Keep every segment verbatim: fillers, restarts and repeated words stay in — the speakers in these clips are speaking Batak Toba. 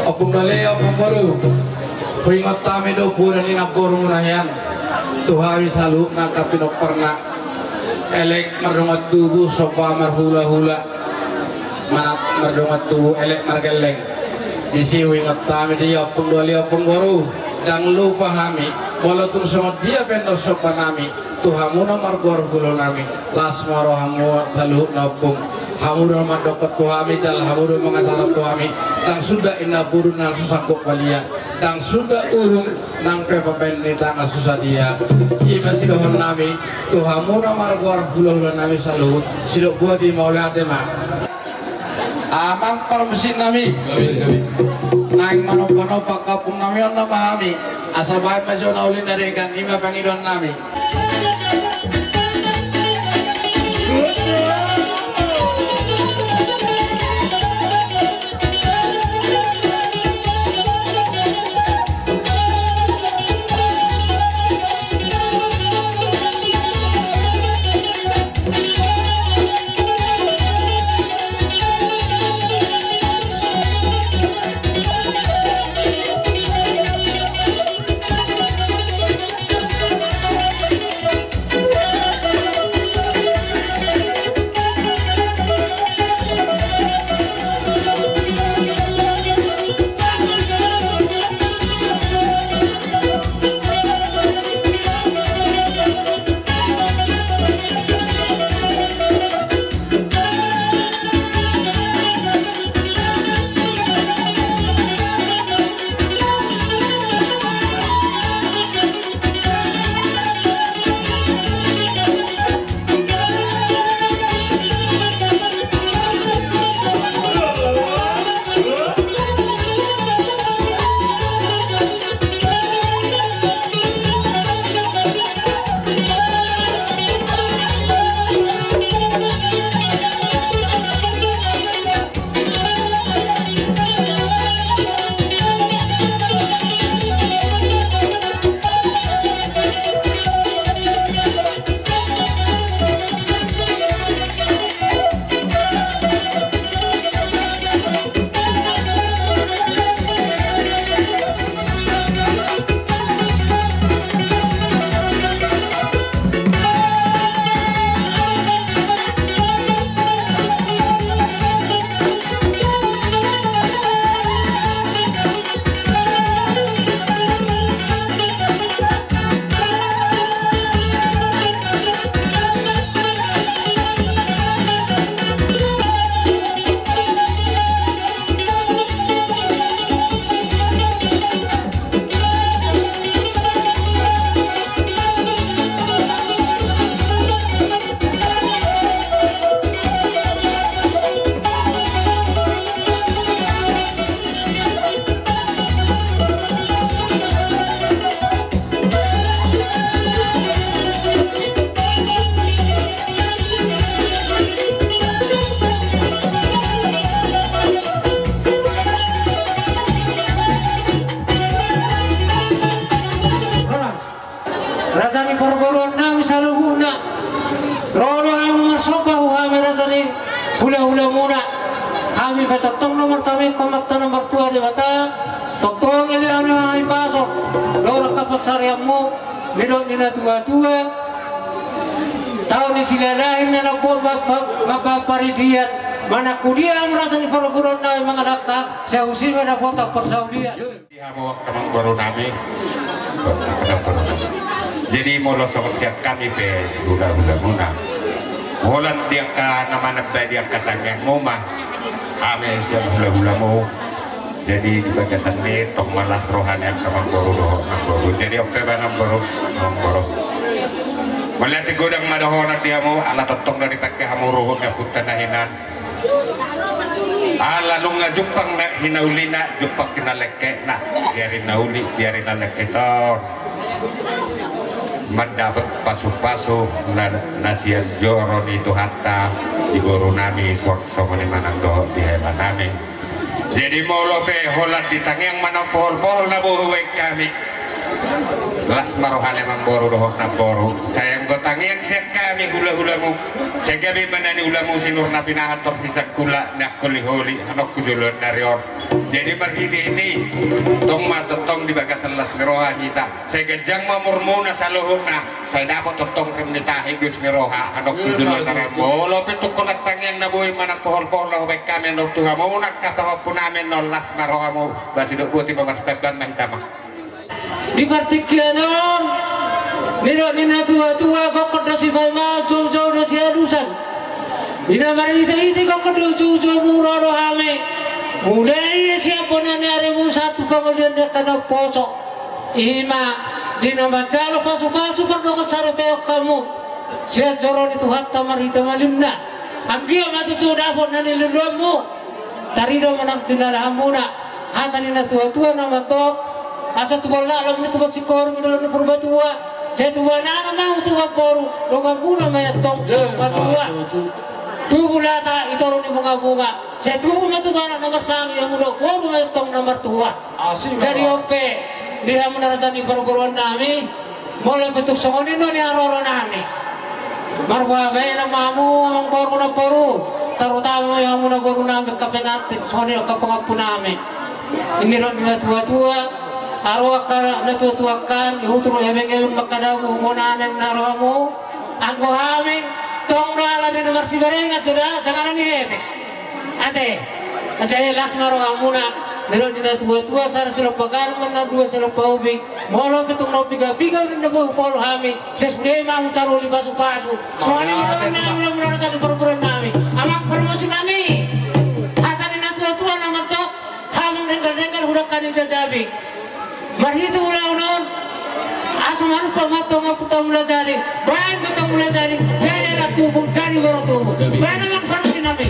Ompung doli, ompung boru, huingot hami do poda ni namboru muna hian tu hami saluhutna angka pinomparna. Elek mardongan tubu, somba marhulahula, manat mardongan tubu, elek margelleng. Disi huingot hami do i, ompung doli, ompung boru, ndang lupa hami. Molo tung songon dia pe annon somba nami tu hamu na margoar hulahula nami, las ma rohamu saluhutna ompung. Hamu do mandokkon tu hami jala hamu do mangasahon tu hami. Ndang suda inna boru nang so sanggup balian, ndang suda uhum nang pe pabaen ni tangan so sadia. I ma sidohonon nami tu hamu na margoar hulahula nami saluhut, sidok boti, mauliate ma. Amang parmusik nami, naeng manombanomba angka ompung nami on nama hami, asa baen ma jo na uli na denggan, i ma pangidoan nami. Raja ni parboruon nami saluhutna. Ro do hami marsomba tu hami raja ni hulahulamuna. Hami pe tongtong do martamiangkon ma tu Amanta na martua Debata. Tongtong dilehon hami pasu dohot angka pansarianmu, didok ni natuatua. Taon ni Silalahi na mamboan paridian, manang tu dia hamu raja ni parboruon nami mangalangka, sai tusi ma dapotan parsaulian. Di hamu angka amangboru nami. Jadi molo songon sian hami pe sihulahulamuna, holan di angka na manambai di angka tangiangmu ma hami sian hulahulamu. Jadi di bagasan i tong ma las roha ni angka amangboru dohot namboru. Jadi on pe ba namboru, namboru. Mauliate godang ma dohonon di hamu, ala tongtong do ditangke hamu ruhut ni ompunta na hinan. Ala nunga jumpang na hinaulina, jumpang na lengketna, biar i na uli, biar i na lengket on. Mandapot pasupasu na, na sian joro ni Tuhanta di boru nami, suang songon i ma nang dohot di hela nami. Jadi molo pe holan di tangiang manang pohol-pohol na boi hubaen hami. Las ma rohana amangboru dohot namboru. Sai anggo tangiang sian hami hulahulamu, sai gabe ma na niulamu sinur na pinahan, tor hisangkula na holiholi, hanokku joloan ni ari on. Jadi marhite i, tong ma tongtong di bagasan las ni roha hita. Sai ganjang ma umurmuna saluhutna, sai dapot tongtong rim ni tahi dos ni roha, hanokku joloan ni ari on. Molo pe tung holan tangiang na boi manang pohol-pohol na hubaen hami, andorang tu hamu nang hata pangapulnami, annon las ma rohamu, ba sidok boti, ba marsipaimbahan ma hita ma. Di partingkian on, nidok ni natuatua, gokhon do sipaimaon, joujou do sialusan. Di na marhitehite gokhon do joujou mura do hami. Mula i sian bona ni arimu sahat tu pangolian ni angka na umposo. I ma di na manjalo pasupasu pardongan saripeon hamu sian joro ni Tuhanta marhite Malimna. Anggiat ma tutu dapot na niluluanmu. Tarida ma nang tinalahanmuna hata ni natuatua na mandok, asa tubu laklak ma tubu singkoru, mula na purbatua, sai tubu anak ma tubu boru, donganmuna ma i antong sian matua. Tubu lata i toru ni bungabunga, sai tubu ma tutu anak na marsangi, hamu do boru ma i antong na martua. Jadi on pe di hamu na raja ni parboruannami, molo pe tung songon i do ni haroronami, marbabaenan ma hamu amangboru namboru, tarutama ma hamu namborunami angka pengantin, songon i angka pangapulnami. Nidok ni natuatua, aro angka natuatua kan, ihutur ebeng-ebeng ma angka dabu, bona na rohamu. Anggo hami tong do ala ni na marsibarengan tu da, jangan ni hebe. Ate, ate, las ma rohamuna. Nidok ni natuatua, sada silompa gadung ma na dua silompa ubi. Molo pe tung na piga-piga do na boi hupolo hami, sai sude ma hamu taruli pasupasu. Songon i ma nang na mula na sadu parboruannami. Amang parmusunami, hata ni natuatua na mandok, hamu denggal-denggal hu dangka ni jajabi. Marhite ulaon on, asa marumpak ma antong Ompunta Mulajadi, baen do antong Mulajadi, jadi anak tubu, jadi boru tubu. Baen, amang parmusunami.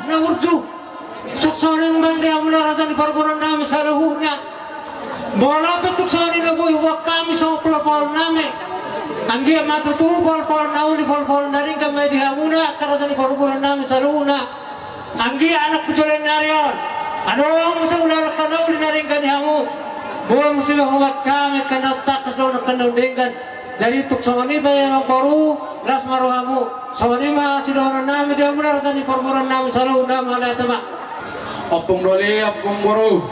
na burju. Suang songon i ma di hamuna raja ni parboruon nami saluhutna. Molo pe tung songon i na boi huboan hami songon pahompu nami, anggiat ma tutu pahompu na uli, pahompu na denggan ma i di hamuna angka raja ni parboruon nami saluhutna. Anggiat anak pujolo ni ari on, adong muse ulaon angka na uli na denggan di hamu. Boi muse ma huboan hami angka na tangkas dohot angka na denggan. Jadi tung songon i pe amangboru, las ma rohamu. Songon i ma sidohonon nami di hamuna raja ni parboruon nami saluhutna, mauliate ma. Ompung doli, ompung boru,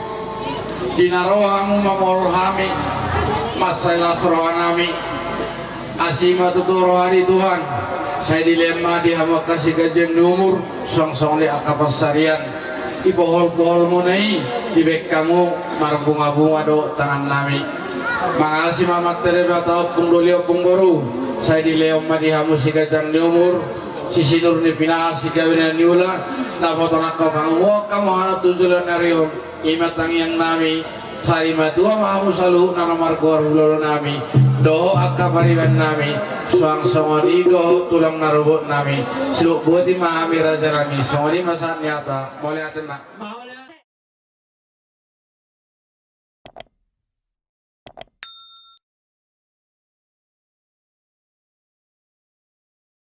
di na ro hamu mamolhot hami, mansai las roha nami. Asi ma tutu roha di Tuhan, sai dilehon ma di hamu angka siganjang ni umur, suang songon i angka pansarian. Dipoholpoholmuna i, dibahen hamu marbungabunga do tangan nami. Mangasi ma Amanta Debata, ompung doli, ompung boru, sai dilehon ma di hamu siganjang ni umur, sisinur ni pinahan, sigabe na niula, dapotan angka pangomoan hamu tu joloan ni ari on. I ma tangiang nami. Sai matua ma hamu saluhutna na margoar hulahula nami dohot angka pariban nami, suang songon i dohot tulang na robot nami. Sai boti ma hami raja nami. Songon i ma sahat ni hata. Mauliate ma.